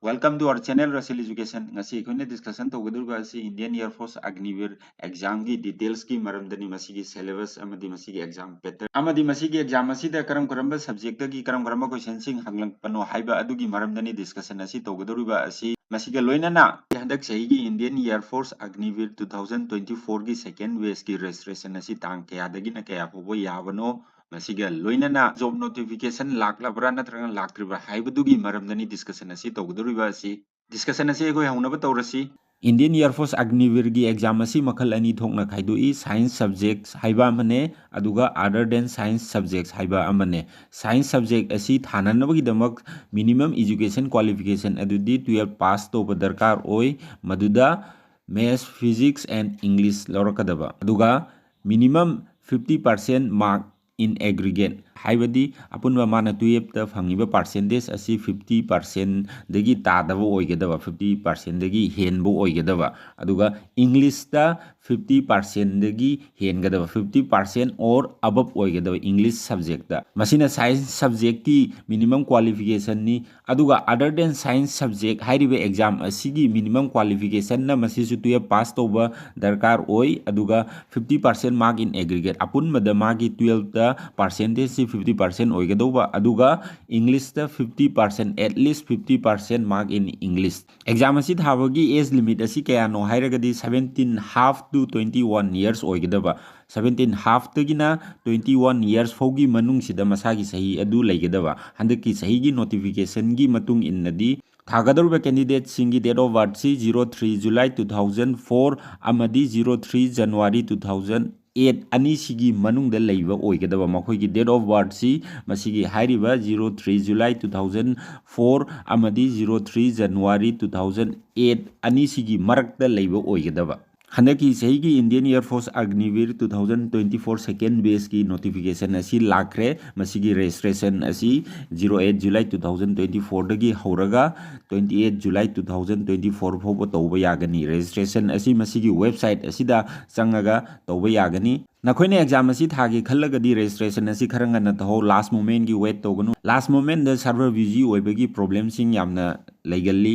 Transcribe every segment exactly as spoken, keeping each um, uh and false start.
Welcome to our channel, Russell Education. ꯉꯁꯤ ꯑꯩꯈꯣꯏꯅ discussion ꯇꯧꯒꯗꯧꯔꯤꯕ ꯑꯁꯤ Indian Air Force Agniveer exam ꯒꯤ details ꯀꯤ ꯃꯔꯝꯗꯅꯤ, ꯃꯁꯤꯒꯤ syllabus ꯑꯃꯗꯤ ꯃꯁꯤꯒꯤ exam pattern ꯑꯃꯗꯤ ꯃꯁꯤꯒꯤ exam ꯑꯁꯤꯗ ꯀꯔꯝ ꯀꯔꯝꯕ subject ꯇꯒꯤ ꯀꯔꯝ ꯀꯔꯝꯕ question ꯁꯤꯡ ꯍꯪꯂꯛꯄꯅꯣ ꯍꯥꯏꯕ ꯑꯗꯨꯒꯤ ꯃꯔꯝꯗꯅꯤ discussion ꯑꯁꯤ ꯇꯧꯒꯗꯧꯔꯤꯕ ꯑꯁꯤ꯫ ꯃꯁꯤꯒ ꯂꯣꯏꯅꯅ ꯍꯟꯗꯛ ꯆꯍꯤꯒꯤ Indian Air Force Agniveer two thousand twenty-four ꯒꯤ second batch ꯀꯤ registration ꯑꯁꯤ ꯇꯥꯡ ꯀꯌꯥꯗꯒꯤꯅ ꯀꯌꯥ ꯐꯥꯎꯕ ꯌꯥꯕꯅꯣ, ꯃꯁꯤꯒ ꯂꯣꯏꯅꯅ job notification ꯂꯥꯛꯂꯕ꯭ꯔꯥ ꯅꯠꯇ꯭ꯔꯒ ꯂꯥꯛꯇ꯭ꯔꯤꯕ꯭ꯔꯥ ꯍꯥꯏꯕꯗꯨꯒꯤ ꯃꯔꯝꯗꯅꯤ discussion ꯑꯁꯤ ꯇꯧꯒꯗꯧꯔꯤꯕ ꯑꯁꯤ꯫ Discussion ꯑꯁꯤ ꯑꯩꯈꯣꯏ ꯍꯧꯅꯕ ꯇꯧꯔꯁꯤ꯫ Indian Air Force Agniveer ꯒꯤ exam ꯑꯁꯤ ꯃꯈꯜ ꯑꯅꯤ ꯊꯣꯛꯅ ꯈꯥꯏꯗꯣꯛꯏ, science subjects ꯍꯥꯏꯕ ꯑꯃꯅꯦ, ꯑꯗꯨꯒ other than science subjects ꯍꯥꯏꯕ ꯑꯃꯅꯦ꯫ Science subject ꯑꯁꯤ ꯊꯥꯅꯅꯕꯒꯤꯗꯃꯛ minimum education qualification ꯑꯗꯨꯗꯤ twelve pass ꯇꯧꯕ ꯗꯔꯀꯥꯔ ꯑꯣꯏ, ꯃꯗꯨꯗ maths, physics and English ꯂꯧꯔꯛꯀꯗꯕ, ꯑꯗꯨꯒ minimum fifty percent mark in aggregate, ꯍꯥꯏꯕꯗꯤ ꯑꯄꯨꯟꯕ ꯃꯥꯅ twelve ꯇ ꯐꯪꯉꯤꯕ percentage ꯑꯁꯤ fifty percent ꯗꯒꯤ ꯇꯥꯗꯕ ꯑꯣꯏꯒꯗꯕ, fifty percent ꯗꯒꯤ ꯍꯦꯟꯕ ꯑꯣꯏꯒꯗꯕ, ꯑꯗꯨꯒ English ꯇ fifty percent ꯗꯒꯤ ꯍꯦꯟꯒꯗꯕ, fifty percent or above ꯑꯣꯏꯒꯗꯕ English subject ꯇ꯫ ꯃꯁꯤꯅ science subject ꯀꯤ minimum qualification ꯅꯤ꯫ ꯑꯗꯨꯒ other than science subject ꯍꯥꯏꯔꯤꯕ exam ꯑꯁꯤꯒꯤ minimum qualification ꯅ ꯃꯁꯤꯁꯨ twelve pass ꯇꯧꯕ ꯗꯔꯀꯥꯔ ꯑꯣꯏ, ꯑꯗꯨꯒ fifty percent mark in aggregate, ꯑꯄꯨꯟꯕꯗ ꯃꯥꯒꯤ twelve ꯇ percentage ꯁꯤ fifty percent ꯑꯣꯏꯒꯗꯧꯕ, ꯑꯗꯨꯒ English ꯇ fifty percent, at least fifty percent mark in English꯫ Exam ꯑꯁꯤ ꯊꯥꯕꯒꯤ age limit ꯑꯁꯤ ꯀꯌꯥꯅꯣ ꯍꯥꯏꯔꯒꯗꯤ seventeen half to twenty one years ꯑꯣꯏꯒꯗꯕ, seventeen half ꯇꯒꯤꯅ twenty one years ꯐꯥꯎꯒꯤ ꯃꯅꯨꯡꯁꯤꯗ ꯃꯁꯥꯒꯤ ꯆꯍꯤ ꯑꯗꯨ ꯂꯩꯒꯗꯕ꯫ ꯍꯟꯗꯛꯀꯤ ꯆꯍꯤꯒꯤ notification ꯒꯤ ꯃꯇꯨꯡ ꯏꯟꯅꯗꯤ ꯊꯥꯒꯗꯧꯔꯤꯕ candidate ꯁꯤꯡꯒꯤ date of birth ꯁꯤ zero three July two thousand four ꯑꯃꯗꯤ zero three January two thousand eight ꯑꯅꯤꯁꯤꯒꯤ ꯃꯅꯨꯡꯗ ꯂꯩꯕ ꯑꯣꯏꯒꯗꯕ꯫ ꯃꯈꯣꯏꯒꯤ date of birth ꯁꯤ ꯃꯁꯤꯒꯤ ꯍꯥꯏꯔꯤꯕ zero three July two thousand four ꯑꯃꯗꯤ zero three January two thousand eight ꯑꯅꯤꯁꯤꯒꯤ ꯃꯔꯛꯇ ꯂꯩꯕ ꯑꯣꯏꯒꯗꯕ꯫ ꯍꯟꯗꯛꯀꯤ ꯆꯍꯤꯒꯤ Indian Air Force Agniveer two thousand twenty four second batch ꯀꯤ notification ꯑꯁꯤ ꯂꯥꯛꯈ꯭ꯔꯦ꯫ ꯃꯁꯤꯒꯤ registration ꯑꯁꯤ zero eight July two thousand twenty four ꯗꯒꯤ ꯍꯧꯔꯒ twenty eight July two thousand twenty four ꯐꯥꯎꯕ ꯇꯧꯕ ꯌꯥꯒꯅꯤ꯫ Registration ꯑꯁꯤ ꯃꯁꯤꯒꯤ website ꯑꯁꯤꯗ ꯆꯪꯉꯒ ꯇꯧꯕ ꯌꯥꯒꯅꯤ꯫ ꯅꯈꯣꯏꯅ exam ꯑꯁꯤ ꯊꯥꯒꯦ ꯈꯜꯂꯒꯗꯤ registration ꯑꯁꯤ ꯈꯔ ꯉꯟꯅ ꯇꯧꯍꯧ, last moment ꯀꯤ wait ꯇꯧꯒꯅꯨ꯫ Last moment ꯗ server busy ꯑꯣꯏꯕꯒꯤ problem ꯁꯤꯡ ꯌꯥꯝꯅ ꯂꯩꯒꯜꯂꯤ꯫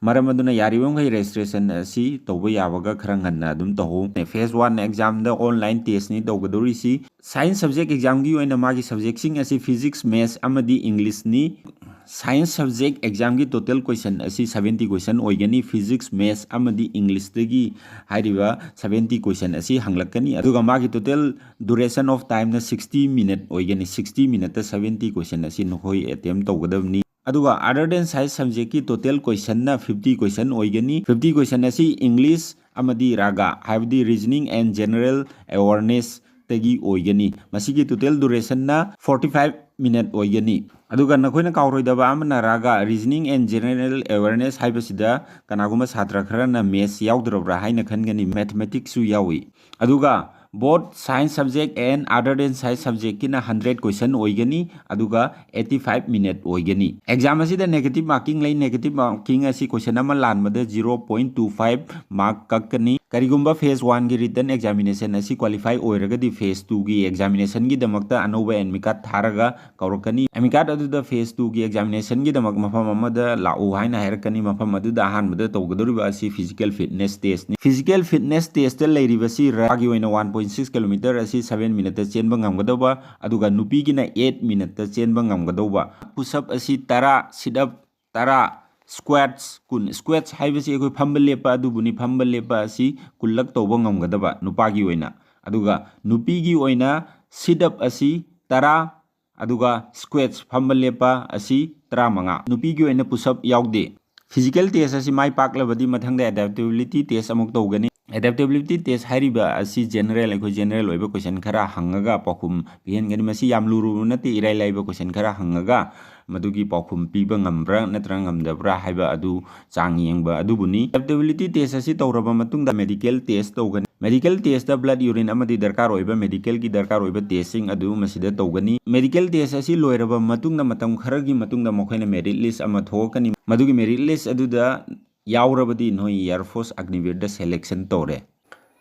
ꯃꯔꯝ ꯑꯗꯨꯅ ꯌꯥꯔꯤꯕ ꯃꯈꯩ registration ꯑꯁꯤ ꯇꯧꯕ ꯌꯥꯕꯒ ꯈꯔ ꯉꯟꯅ ꯑꯗꯨꯝ ꯇꯧꯍꯧ꯫ Phase one examꯗ online testꯅꯤ ꯇꯧꯒꯗꯧꯔꯤꯁꯤ꯫ Science subject examꯒꯤ ꯑꯣꯏꯅ ꯃꯥꯒꯤ subjectꯁꯤꯡ ꯑꯁꯤ Physics, Maths ꯑꯃꯗꯤ Englishꯅꯤ꯫ Science subject examꯒꯤ total question ꯑꯁꯤ seventy question ꯑꯣꯏꯒꯅꯤ꯫ Physics, Maths ꯑꯃꯗꯤ Englishꯇꯒꯤ ꯍꯥꯏꯔꯤꯕ seventy question ꯑꯁꯤ ꯍꯪꯂꯛꯀꯅꯤ꯫ ꯑꯗꯨꯒ ꯃꯥꯒꯤ total duration of timeꯅ sixty minute ꯑꯣꯏꯒꯅꯤ꯫ Sixty minuteꯇ seventy question ꯑꯁꯤ ꯅꯈꯣꯏ attempt ꯇꯧꯒꯗꯕꯅꯤ꯫ ꯑꯗꯨꯒ other than science subjectꯀꯤ total questionꯅ fifty question ꯑꯣꯏꯒꯅꯤ꯫ Fifty question ꯑꯁꯤ English ꯑꯃꯗꯤ ꯔꯥꯒ, ꯍꯥꯏꯕꯗꯤ reasoning and general awarenessꯇꯒꯤ ꯑꯣꯏꯒꯅꯤ꯫ ꯃꯁꯤꯒꯤ total durationꯅ forty five minute ꯑꯣꯏꯒꯅꯤ꯫ ꯑꯗꯨꯒ ꯅꯈꯣꯏꯅ ꯀꯥꯎꯔꯣꯏꯗꯕ ꯑꯃꯅ ꯔꯥꯒ, reasoning and general awareness ꯍꯥꯏꯕꯁꯤꯗ ꯀꯅꯥꯒꯨꯝꯕ ꯁꯥꯇ꯭ꯔ ꯈꯔꯅ maths ꯌꯥꯎꯗ꯭ꯔꯕ꯭ꯔꯥ ꯍꯥꯏꯅ ꯈꯟꯒꯅꯤ, mathematicsꯁꯨ ꯌꯥꯎꯏ꯫ ꯑꯗꯨꯒ both science subject and other than science subjectꯀꯤꯅ hundred question ꯑꯣꯏꯒꯅꯤ, ꯑꯗꯨꯒ eighty five minute ꯑꯣꯏꯒꯅꯤ꯫ Exam ꯑꯁꯤꯗ negative marking ꯂꯩ꯫ Negative marking ꯑꯁꯤ question ꯑꯃ ꯂꯥꯟꯕꯗ zero point two five mark ꯀꯛꯀꯅꯤ꯫ ꯀꯔꯤꯒꯨꯝꯕ phase oneꯒꯤ written examination ꯑꯁꯤ qualify ꯑꯣꯏꯔꯒꯗꯤ phase twoꯒꯤ examinationꯒꯤꯗꯃꯛꯇ ꯑꯅꯧꯕ admit card ꯊꯥꯔꯒ ꯀꯧꯔꯛꯀꯅꯤ꯫ Admit card ꯑꯗꯨꯗ phase twoꯒꯤ examinationꯒꯤꯗꯃꯛ ꯃꯐꯝ ꯑꯃꯗ ꯂꯥꯛꯎ ꯍꯥꯏꯅ ꯍꯥꯏꯔꯛꯀꯅꯤ꯫ ꯃꯐꯝ ꯑꯗꯨꯗ ꯑꯍꯥꯟꯕꯗ ꯇꯧꯒꯗꯧꯔꯤꯕ ꯑꯁꯤ physical fitness testꯅꯤ꯫ Physical fitness testꯇ ꯂꯩꯔꯤꯕꯁꯤ ꯔꯥꯒꯤ ꯑꯣꯏꯅ one point six kilometer ꯑꯁꯤ seven minuteꯇ ꯆꯦꯟꯕ ꯉꯝꯒꯗꯧꯕ, ꯑꯗꯨꯒ ꯅꯨꯄꯤꯒꯤꯅ eight minuteꯇ ꯆꯦꯟꯕ ꯉꯝꯒꯗꯧꯕ꯫ Push up ꯑꯁꯤ ꯇꯔꯥ, sit up ꯇꯔꯥ, squats ꯀꯨꯟ꯫ Squats ꯍꯥꯏꯕꯁꯤ ꯑꯩꯈꯣꯏ ꯐꯝꯕ ꯂꯦꯞꯄ ꯑꯗꯨꯕꯨꯅꯤ꯫ ꯐꯝꯕ ꯂꯦꯞꯄ ꯑꯁꯤ ꯀꯨꯟꯂꯛ ꯇꯧꯕ ꯉꯝꯒꯗꯕ ꯅꯨꯄꯥꯒꯤ ꯑꯣꯏꯅ꯫ ꯑꯗꯨꯒ ꯅꯨꯄꯤꯒꯤ ꯑꯣꯏꯅ sit up ꯑꯁꯤ ꯇꯔꯥ, ꯑꯗꯨꯒ squats ꯐꯝꯕ ꯂꯦꯞꯄ ꯑꯁꯤ ꯇꯔꯥꯃꯉꯥ꯫ ꯅꯨꯄꯤꯒꯤ ꯑꯣꯏꯅ push up ꯌꯥꯎꯗꯦ꯫ Physical test ꯑꯁꯤ ꯃꯥꯏ ꯄꯥꯛꯂꯕꯗꯤ ꯃꯊꯪꯗ adaptability test ꯑꯃꯨꯛ ꯇꯧꯒꯅꯤ꯫ Adaptability test ꯍꯥꯏꯔꯤꯕ ꯑꯁꯤ general, ꯑꯩꯈꯣꯏ general ꯑꯣꯏꯕ question ꯈꯔ ꯍꯪꯉꯒ ꯄꯥꯎꯈꯨꯝ ꯄꯤꯍꯟꯒꯅꯤ꯫ ꯃꯁꯤ ꯌꯥꯝ ꯂꯨꯔꯨꯕ ꯅꯠꯇꯦ, ꯏꯔꯥꯏ ꯂꯥꯏꯕ question ꯈꯔ ꯍꯪꯉꯒ ꯃꯗꯨꯒꯤ ꯄꯥꯎꯈꯨꯝ ꯄꯤꯕ ꯉꯝꯕ꯭ꯔꯥ ꯅꯠꯇ꯭ꯔꯒ ꯉꯝꯗꯕ꯭ꯔꯥ ꯍꯥꯏꯕ ꯑꯗꯨ ꯆꯥꯡ ꯌꯦꯡꯕ ꯑꯗꯨꯕꯨꯅꯤ꯫ Adaptability test ꯑꯁꯤ ꯇꯧꯔꯕ ꯃꯇꯨꯡꯗ medical test ꯇꯧꯒꯅꯤ꯫ Medical testꯇ blood, urine ꯑꯃꯗꯤ ꯗꯔꯀꯥꯔ ꯑꯣꯏꯕ medicalꯒꯤ ꯗꯔꯀꯥꯔ ꯑꯣꯏꯕ testꯁꯤꯡ ꯑꯗꯨ ꯃꯁꯤꯗ ꯇꯧꯒꯅꯤ꯫ Medical test ꯑꯁꯤ ꯂꯣꯏꯔꯕ ꯃꯇꯨꯡꯗ ꯃꯇꯝ ꯈꯔꯒꯤ ꯃꯇꯨꯡꯗ ꯃꯈꯣꯏꯅ merit list ꯑꯃ ꯊꯣꯛꯂꯛꯀꯅꯤ꯫ ꯃꯗꯨꯒꯤ merit list ꯑꯗꯨꯗ ꯌꯥꯎꯔꯕꯗꯤ ꯅꯣꯏ Air Force Agniveerꯗ selection ꯇꯧꯔꯦ꯫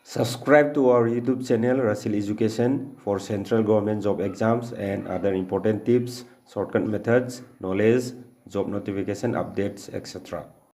Subscribe to our YouTube channel Rasil Education for central government job exams and other important tips, shortcut methods, knowledge, job notification updates, et cetera.